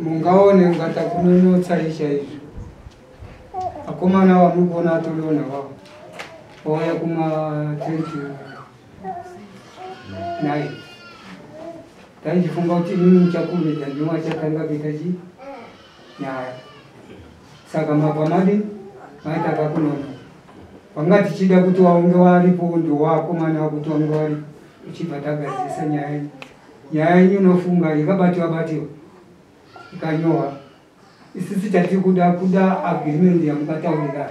Mungaone ngatakunonotsai chaizvo. Akomana vamuri kuona atoriona vavo vauya kuma 29. Taichifunga kuti imimi muchakurumidza ndimo achatanga kuita chi nyaya. Saka mabva madi maita kakunonoka. Vanga tichida kuti waunge waripo ndowakomana wakuti wange waripo uchibva tagadzirisa nyaya yenyu. Nyaya yenyu unofunga ikabatiwa batiwa ikanyowa. Isisi chatiri kuda kuda agreement yamukataurirana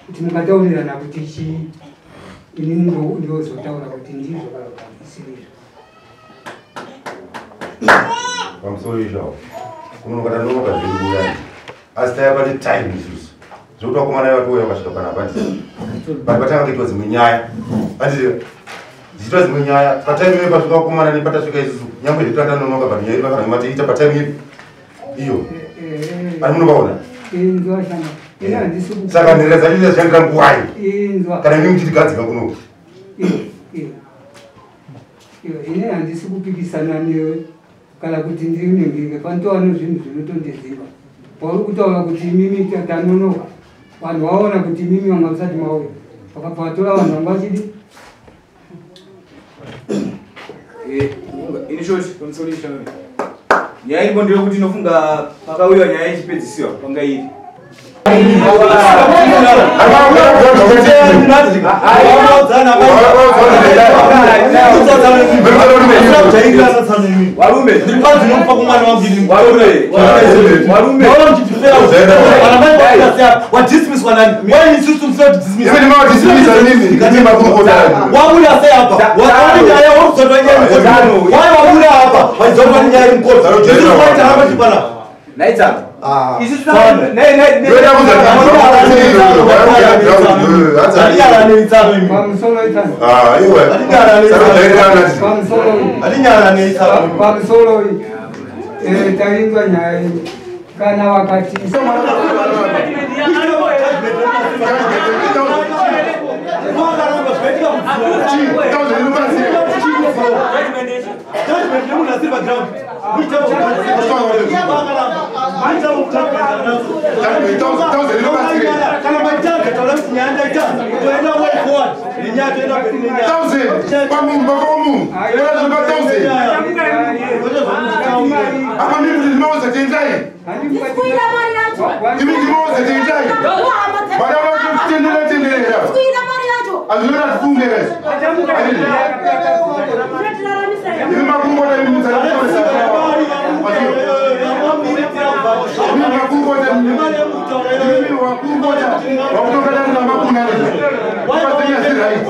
kuti mukataurirana kuti chii, inini ndozotaura kuti ndizvo kana kuti handisirizvo. Pamusoro izvavo kunonoka tanonoka zvedu kuyani, asi taiva pane time isusu zvekuti vakomana vatouya vakasvika panapa handiti but patanga kuitwa dzimwe nyaya handiti dzichiitwa dzimwe nyaya patime iyoyo pasvika vakomana nepatasvika isusu nyangwe zvedu tanonoka but nyaya inofanira matiita patime ipi iyo ani munovaona. Inzwa shama, ini handisi ku- Saka nherera dzacho dzashandira nguwai Inzwa. kana imi muchitigadzika kuno? Ini handisi kupikisana newe kana kuti ndinengeke panotova nezvinhu zvinotondedzimba pauri kutaura kuti imimi tanonoka. Vanhu vaona kuti imimi vanga musati mauya vakabva vatora vanhu vanga vachidi. In short, pamusoro ishame. Nyaya iripo ndeyekuti inofunga pakauyiwa nyaya ichipedzisiwa panga iri. Varume, varume, varume. Wadismisswa nani? Why isusu musina kudismissa? Wabuda sei apa? Watori nyaya, wakuzotora nyaya mukoti. Why wabuda apa? Wazotora nyaya mukoti. Isusu waita hapa chipana. Naitsa. Ah. Isusu Tsano. nei nei nei. Hatinyarane itsano imi. Pamusoro itano. Pamusoro. Hatinyarane itsano. Pamusoro tainzwa nyaya iyi kana vakati Judgment yemunhu asiri paground. Kana maitanga taura kuti nyaya ndaitanga, toenda way forward nenyaya, toenda mberi nenyaya. Pamunhu pakomunhu apa mimi ndinoudza tendai, imi ndinoudza tendai, vada tendera hazvinoda tifunge imi makungota imi imi makungota imi wakungota wakutokadarira makuna right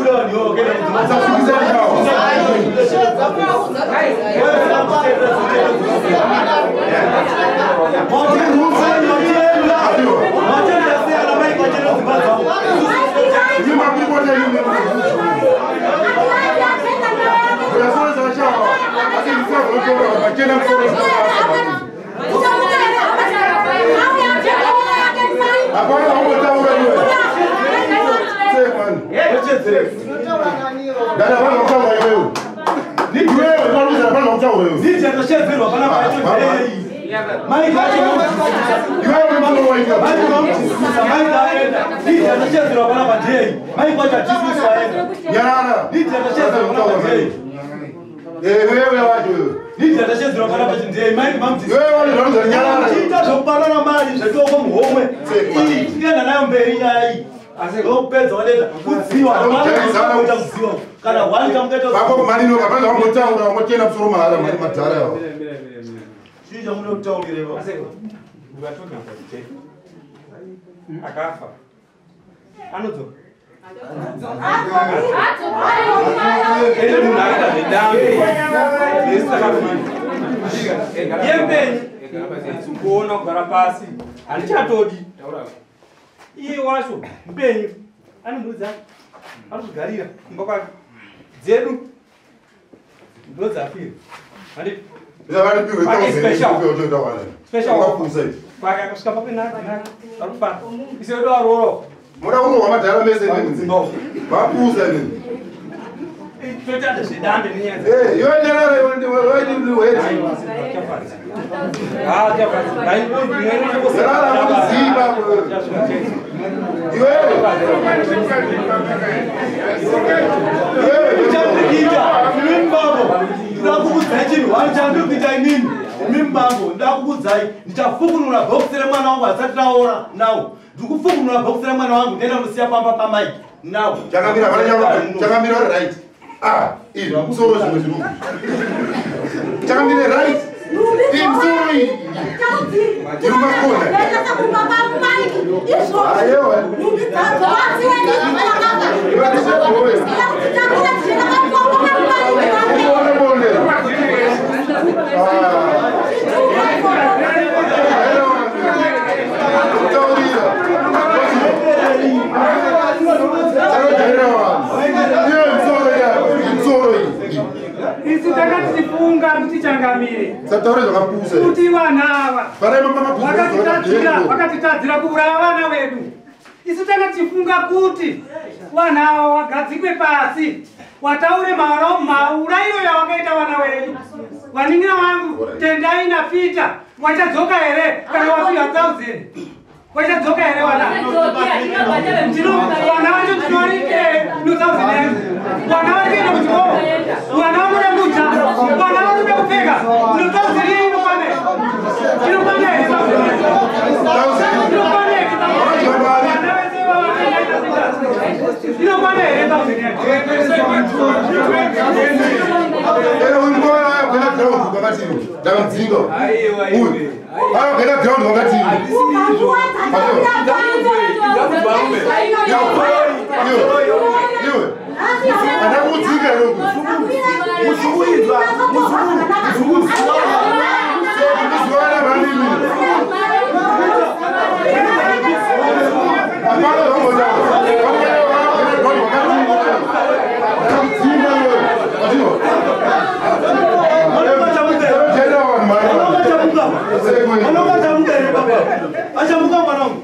usasukisa chao. Imi makungota imi uyasoresa chao asi ndisazvotora machena musoro. Hapana wangotaura iwe. Dada, hapana kutaura iwewe. Iwewe unaruza, hapana kutaura iwewe. Nditi atashedzerwa pana pacho. Mike acho Iwewe uri musoro waita. Mike vamudismisa, Mike aenda. Nditi atashedzerwa pana padei. Mike wacho adismiswa aenda. Nyarara. Nditi atashedzerwa pana padei. Eh, wewe wacho wewe. Nditi atashedzerwa pana pachindei. Mike vamudismisa. Iwewe wacho nyarara. Chiita zvokupanana mari zvetoko muhomwe. Iyi tikaenda nayo mberi nyaya iyi. Ndopedza waleta kudziwa. Hapana kuita kudziwa. Kana one kamukaita Bako mari no hapana wangotaura wangochena musoro mahara mari madhara yawo. Chii chamunoda kutaurira ipapo? We are talking about death. Akafa. Anodzoka. Ende munhu akaita zvedambe. Yesu akafira. Iye mupenyu. Kuona kugara pasi. Handichatodi. Iye wacho mupenyu. Ane mhuri dzake. Ari kugarira kumba kwake. Dzedu ndodzafira. Handiti? Zvakaripiwe Kwake special. 1000 uchoita. Special. Wakapusa izvi. Kwake akasvika papenaka. Ari kufara. Ise wedu aroora. Muda kurohwa madhara mese nemi. No. Vapusa nemi. Toita zvedambe nenyaya. Eh, iwe nyarara iwe ndiwe ndiwe. Ah, chafadzi. Nyarara unoziva. Iwe. Uchandikuita mimi babo. Ndakukudzai chinhu wani chandikuita inini. Mimi babo ndakukudzai ndichafukunura bhokisi remwana wangu asati raora nawo. Ndikufukunura bhokisi remwana wangu ndenda musiya pamba pamai nawo. Chakamira chakamira right. Ah, izvi musoro zvimwe zviri. Chakamira right. Iyi musoro iyi. Iri makona. Ayewa. Isu takatifunga kuti changamire. Kuti vana ava vakatitadzira kuuraya vana vedu. Isu takatifunga kuti vana ava vagadzikwe pasi wataure maurayiro yawakaita vana vedu. Vanin'ina vangu Tendai naPita wachadzoka here kana wapiwa 1000? Wachadzoka here vana? Vana vacho tinovaripire no 1000 yangu. Vana vari kuenda kuchikoro, vana vanoda kudya, vana vanoda kupfeka. No 1000 iyi inokwana here? Inokwana here 1000? Inokwana here 1000? Vana vese vavakaenda naPita. Inokwana here 1000 yacho? Ero umbona kana ground kwakati ndakamdzinga. Uyu. Ayo kana ground kwakati. Iwe. Andakudzinga ero. Musukuidzwa. Musukuidzwa. Musukuidzwa vanimi. Apana zvamboda. Achamuka mwanangu.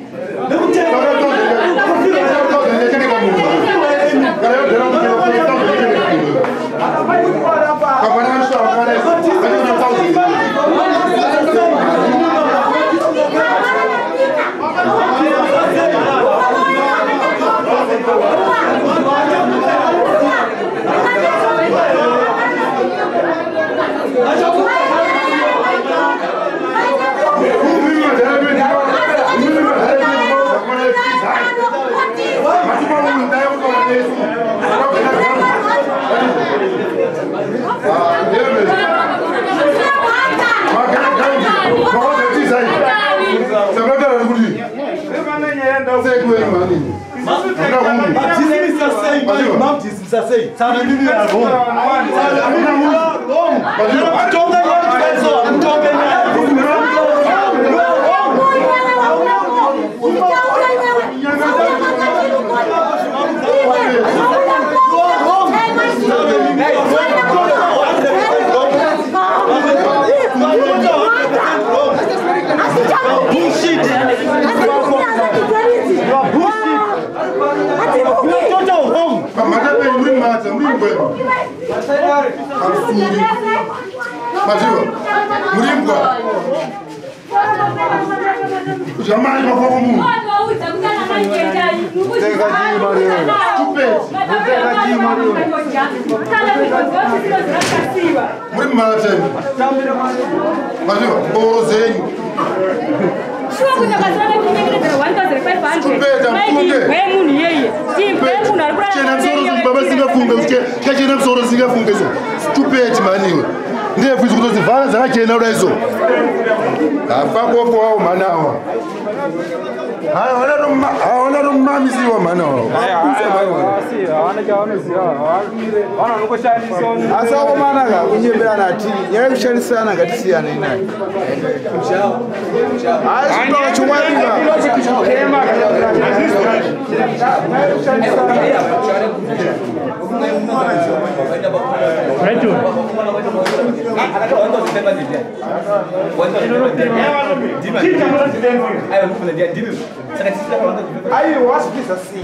Asakomana kunyemberana ti nyaya yekushandisana ngatisiyane nayo. Hayi kutoka chimwarira. Ayi wasipisa si.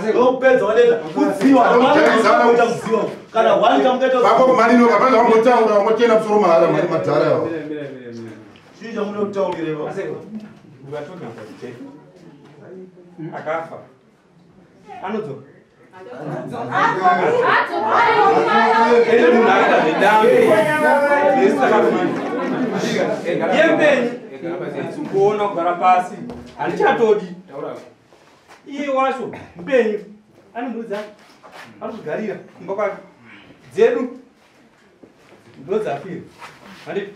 Ndokupedza waneta kudziwa. Hapana kudziwa. Kana wani chamungaita. Bako mari no hapana wangotaura wangochena musoro mahara mari madhara yawo. Chii chamunokutaurira ipapo? We are talking about death. Akafa. Anodzoka. Ende munhu akaita zvedambe. Yempenyu. Kuona kugara pasi. Handichatodi. Iye wacho mpenyu. Ane mhuri dzake. Ari kugarira kumba kwake. Dzedu. Ndodzafira. Handiti.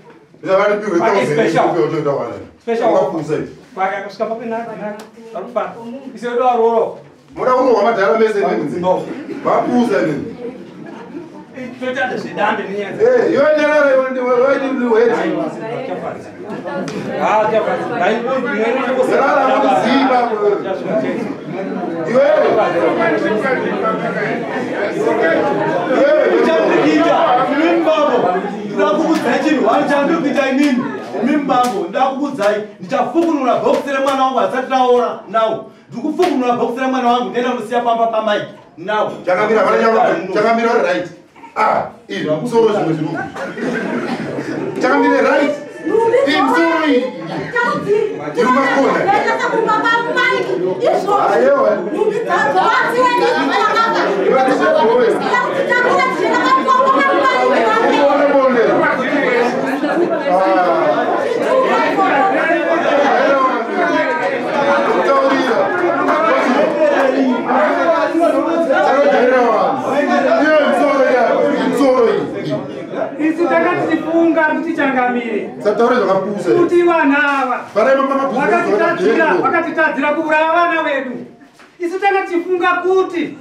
Kwake akasvika papenaka. Ari kufara. Ise wedu aroro. Muda kurohwa madhara mese nini? Vapusa nini? Toita zvedambe nenyaya. Eh, iwe nyarara iwe ndiwe weti. Ah, chafadzi. Nyarara kuziba. Iwe. Iwe chamurikuita imimi bambo. Ndakukudzai chinhu wani chandiri inini. Imimi bambo ndakukudzai ndichafukunura bhokisi remwana wangu asati raora now. Ndikufukunura bhokisi remwana wangu ndenda musiya pamba pamike now. Chakamira chakamira right. Ah, izvi musoro zvimwe zvinhu. Chakamira right. Iyi musoro iyi. Iri makona. Ayewa. Isu takatifunga kuti changamire. Kuti vana ava vakatitadzira kuuraya vana vedu. Isu takatifunga kuti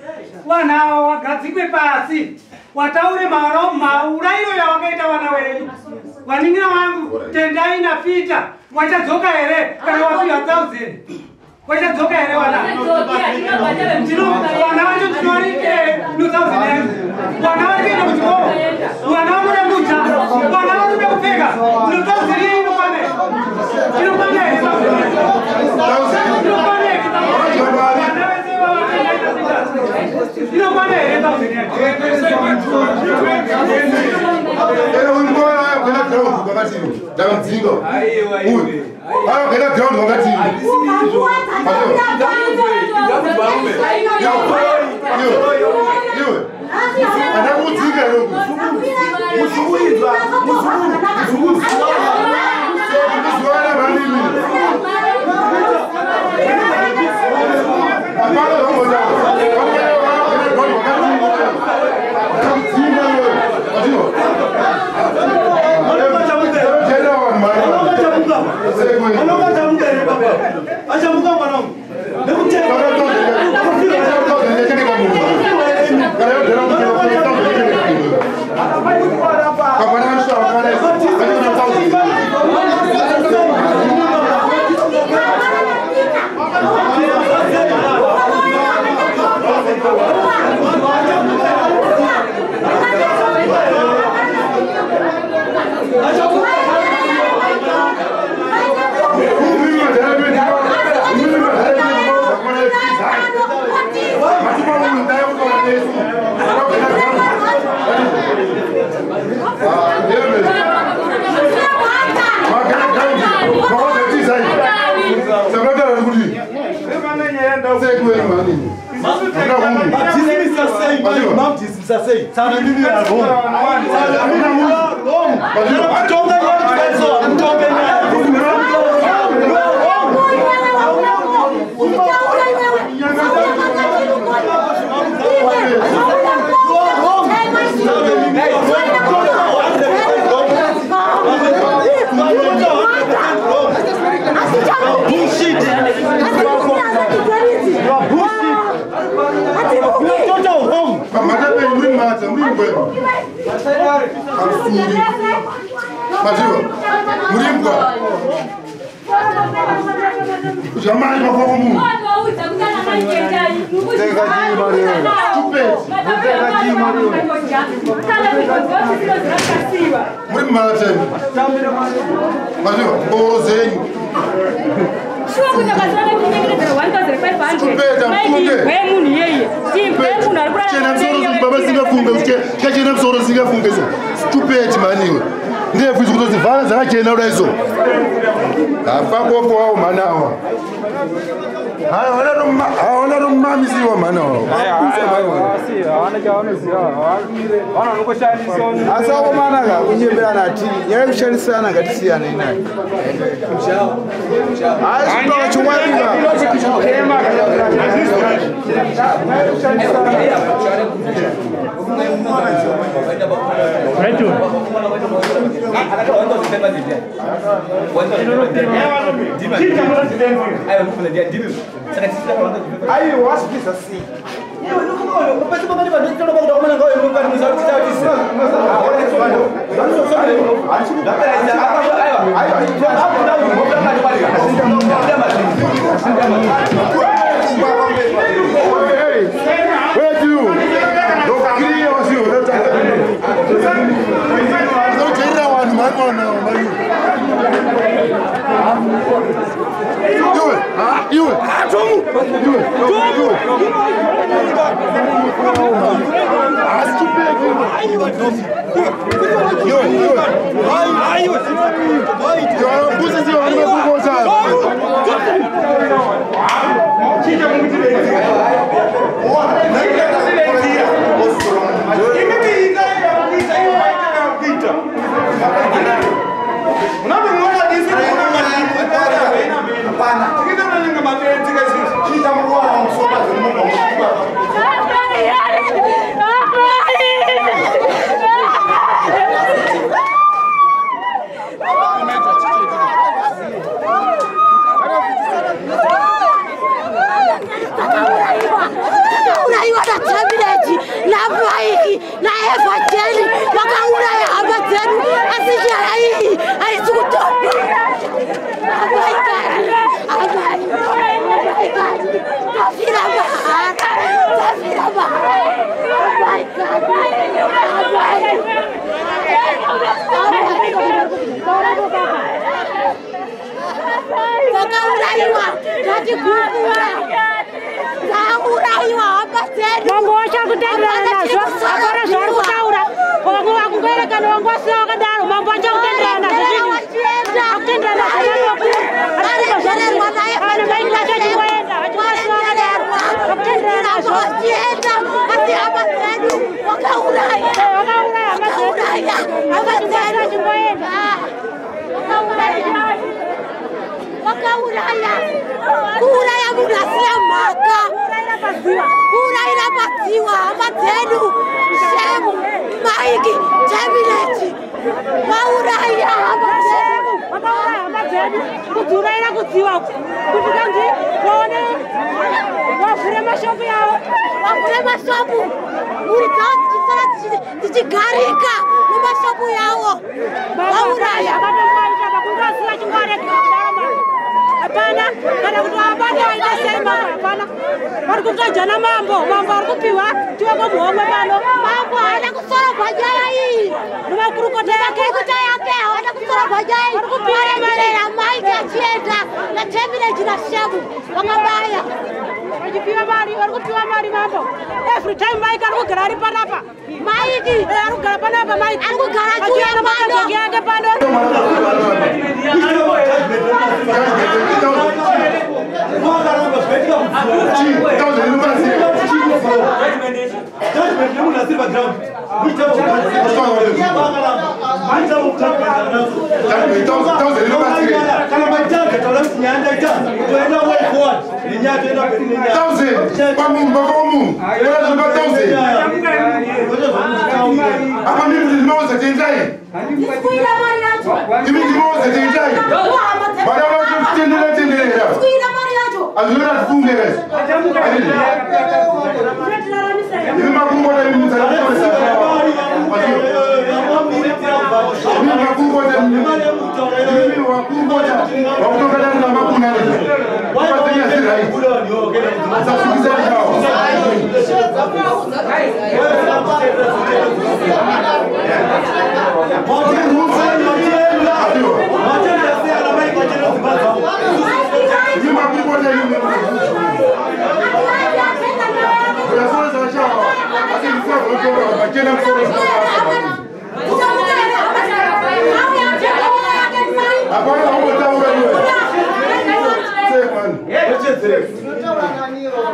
vana ava vagadzikwe pasi wataure maurayiro yawakaita vana vedu. Vanin'ina vangu Tendai naPita wachadzoka here kana wapiwa 1000? Wachadzoka here vana? Vana vacho tinovarike no 1000 yedu. Vana vari kuenda kuchikoro. Vana vanoda kudya. Vana vanoda kupfeka. No 1000 iyi inokwana here? Inokwana here 1000? Inokwana here 1000? Vana vese vavakaita Peter. Inokwana here 1000 yedu? Ere uyu mukomana akagenda ground kwakati ndakamudzinga. Uyu akagenda ground kwakati. Iwe. Andakudzinga here uku. Muzuwana vanini. Hapana zvamboda. Achamuka mwanangu. Musingafunge so. Stupid mani iwe. Ndebvu idzo kutodzivhara dzakachena kudai so. Hafakofo wawo mhana awa. Hawana tomumamisiwa mhana wawo. Asi akomana ka kunyemberana hatiri nyaya yekushandisana ngatisiyane inayo. Hayi kutaura chokwadi ka.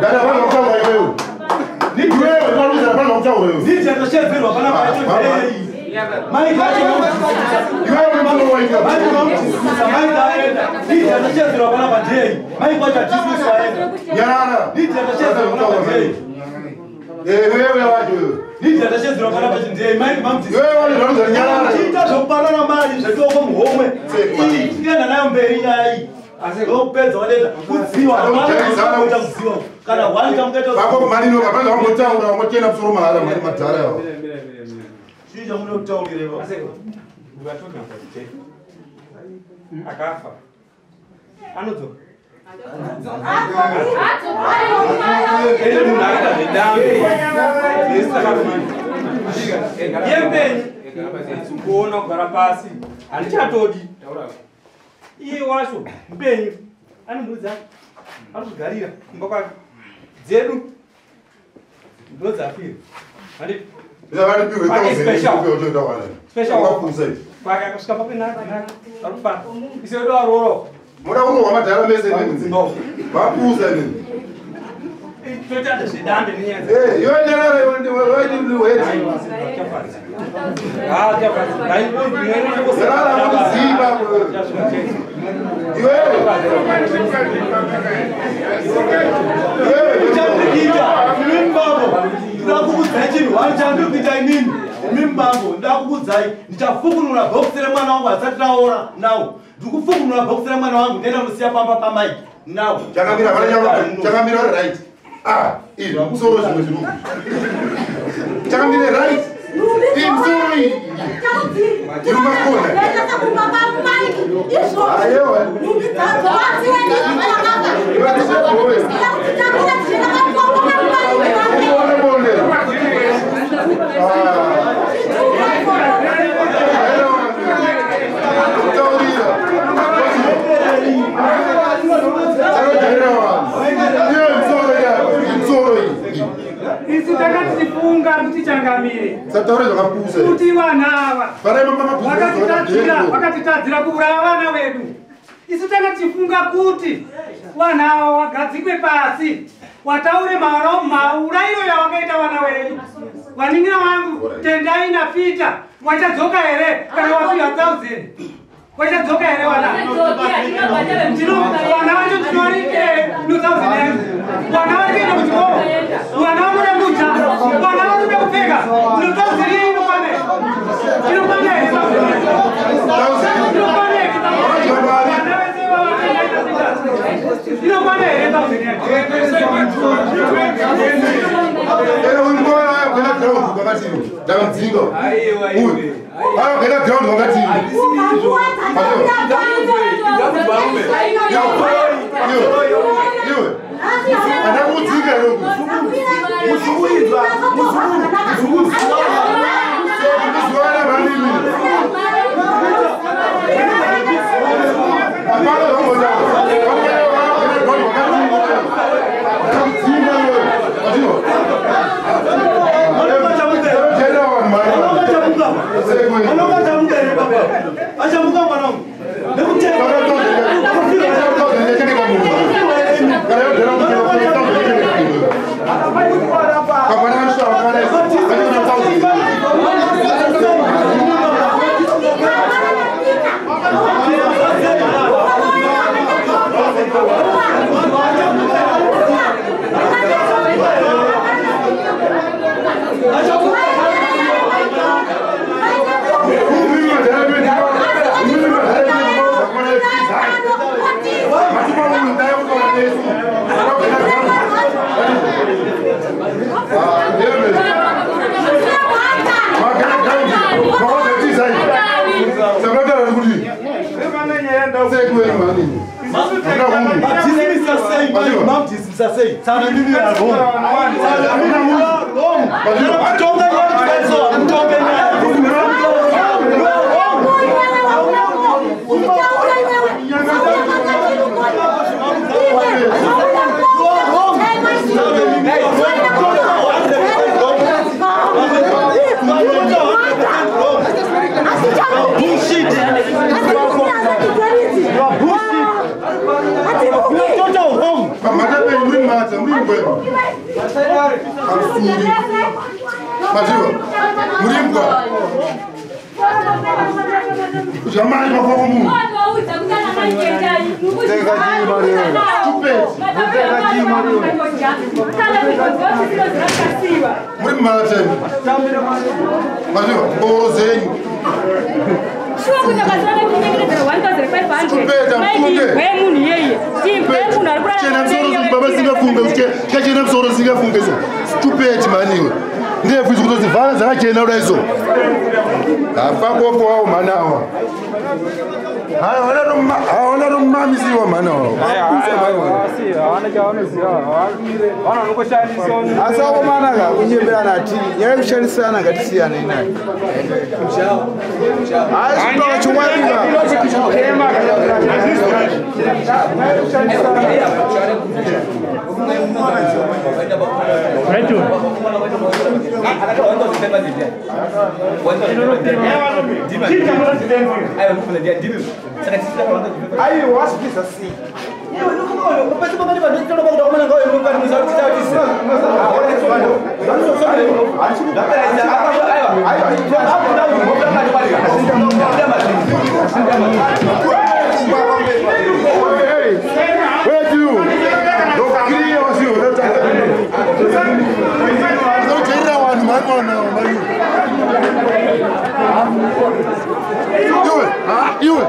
Dada bana kutaura iwewe. Iwewe unaruza bana kutaura iwewe. Nditi atashedzerwa pana pacho ndei. Mai vacho iwewe mwana waita. Mai vacho mai vaenda. Nditi atashedzerwa pana pandei. Mai kwacho atisiswa aenda. Nyarara. Nditi atashedzerwa pana pandei. Wewe wacho wewe. Nditi atashedzerwa pana pandei. Mai mamutisi. Wewe wacho nyarara. Chiita zvokupanana mari zvetoko muhomwe. Iyi tikaenda nayo mberi nyaya iyi. Ndopedza waleta kudziwa hapana kudziwa kana wani kamukaita bako mari no kapana wangotaura wangotena musoro mahara mari madhara yawo. Chii chamunoda kutaurira ipapo? Asi we are talking about death. Akafa. Anodzoka. Ende munhu akaita zvedambe. Yempenyu. Kuona kugara pasi. Handichatodi. Iye wacho mupenyu ane mhuri dzake arikuzvigarira kumba kwake dzedu ndodzafira kwake akasvika papenaka arikufara ise wedu aroora muda kurohwa madhara mese nemi vapusa nemi toita zvedambe nenyaya Ndakukudzai ndichafukunura bhokisi remwana wangu asati raora now ndikufukunura bhokisi remwana wangu ndenda kusiya pamba pamai now chakamira right. Ah, izvi musoro zvimwe zviri chakamira right. Musoro iyi iri makona. Ayewa. Isu takatifunga kuti changamire. Kuti vana ava vakatitadzira kuuraya vana vedu. Isu takatifunga kuti vana ava vagadzikwe pasi wataure maurayiro yawakaita vana vedu. Vanin'ina vangu Tendai naPita wachadzoka here kana wapiwa 1000? Wachadzoka here vana? Vana vacho tinovaripire no 1000 yangu. Vana vari kuenda kuchikoro, vana vanoda kudya, vana vanoda kupfeka. No 1000 iyi inokwana here? Inokwana here 1000? Inokwana here 1000? Vana vese vavakaenda Pita. Inokwana here 1000 yacho? Ero umbona kwenda ground kwakati ndakamdzinga. Uyu. Ah, kwenda ground kwakati. Iwe. Andakudzinga roku. Musukuidzwa. Musukuidzwa vanini. Apana zvambotaura. Achamuka mwanangu. Hamsuri. Maziwa. Murimbwa. Jamani kwa Mungu. Muri mmateni. Maziwa, mboro zenyu. Chena msoro singafunge so. Stupid maniwe. Ndefu izi kutozivhara dzakachena kudai so. Hafakofo wawo mhana awa. Hawana tomumamisiwa mhana wawo. Asi akomanaka kunyemberana ati nyaya yekushandisana ngatisiyane nayo. Haisi kutaura chokwadi. Iwe,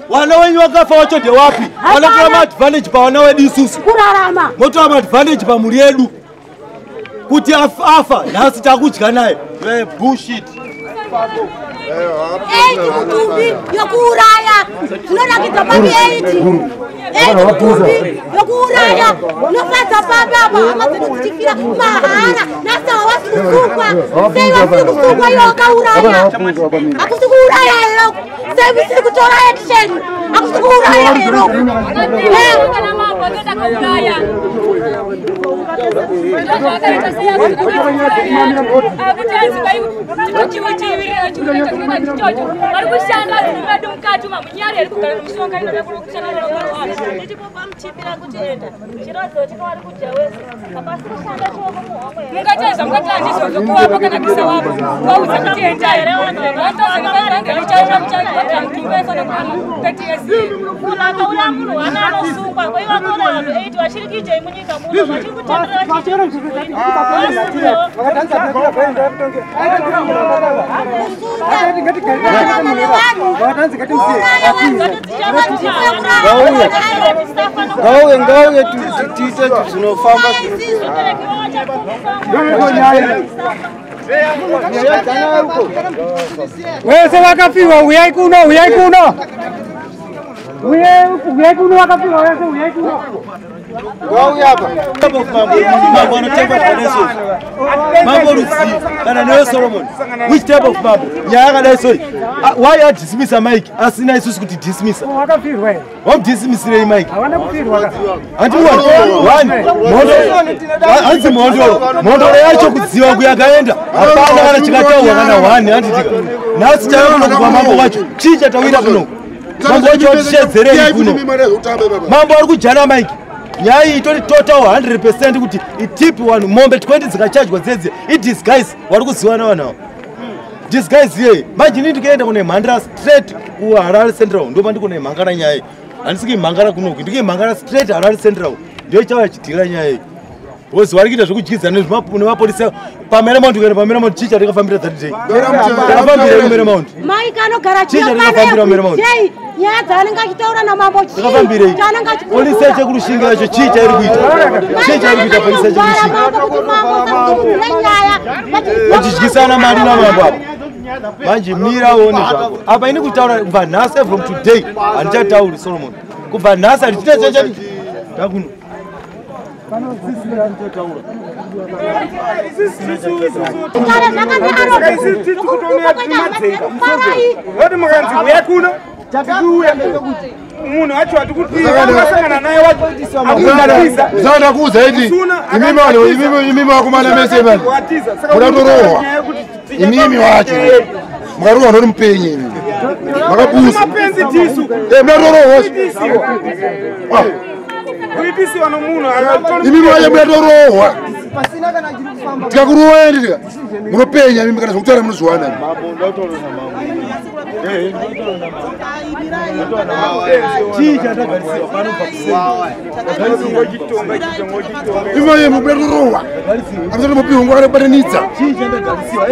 Wana wenyu wakafa wacho ndewapi? Wanatora maadvantage pawana wedu isusu. Kurarama. Motora maadvantage pamhuri yedu. Kuti afa nhasi takudya naye. Bullshit. 8 mutumbi yokuuraya. Zvinonakidza papi 8. 8 mutumbi yokuuraya. Unofadza papi apa hama dzedu dzichifira mahara. Nhasi havasi kusungwa. Sei vasiri kusungwa ivo vakauraya? Hakusi kuuraya here? Sei musiri kutora action? Hakusi kuuraya here? Ngauye tiite zvinofamba. Wese vakafiwa uyai kuno, uyai kuno. Uyai kuno vakafiwa wese uyai kuno. Mambo anotengwa zvakadai Mambo Ruzi kana newe Solomon. Which type of mambo? Nyaya yakadai so. Why adismissa Mike asina isusu kuti dismissa? Wakafirwa here? Wamudismissirei Mike? Hawana kufirwa. Hanti one mondo. Hanzi mondoro. Mondoro yacho kudziwa kuyakaenda. Hapana kana chikataurwa kana one handiti. Nhasi chaiona kubva mambo wacho. Chii chatawira kuno? Mambo wacho watishedzerei kuno? Mambo ari kujana Mike. Nyaya iyi itori total 100% kuti itipi vanhu mombe 20 dzikachajwa dzedze idisguise vari kuziva vanhu ava. Disguise yei manje ini ndikuenda kune mhandara straight kuHarare Central ndopa ndikune mhangara nyaya iyi. Handisi kuimhangara kunoku ndikuimhangara straight Harare Central ndiyo ichauya chidhira nyaya iyi. Because vari kuita zvekudyidzana nemapolisa paMaryland kuenda paMaryland chii chatikafambira that day? Takafambira kuMaryland. Mike anogara Chii chatikafambira kuMaryland? Nyaya dzaanenge achitaura namambo chii? Takafambirei? Chaanenge achikurukura. Polisi yechekurushinga yacho chii chairi kuita? Chii chairi kuita polisi yechekurushinga? Mambo kuti mambo usakurudzira nyaya. Vachidyisana mari namambo apa. Manje mira uone zvako. Apa ini kutaura kubva nhasi from today handichatauri Solomon. Kubva nhasi handichita chachati. Ndakuno. Vati mukanzi uya kuno tikuuya munhu wacho atikutiasangana naye wacho kuudza iti imimi vakomana mese mani mudatorohwa imimi wacho mukarohwa nori mupenyi imi makapusa mudatorohwa kuitisiwa nomunhu imimi wacho mudatorohwa tikakurohwa nditika munopenya imimi kana zvokutaura munozviwana. Chii chandagarisirwa pano kubva kuseni? Imimi mudatorohwa amusati mupiwa nguva kana kubatanidza. Chii chandagarisirwa?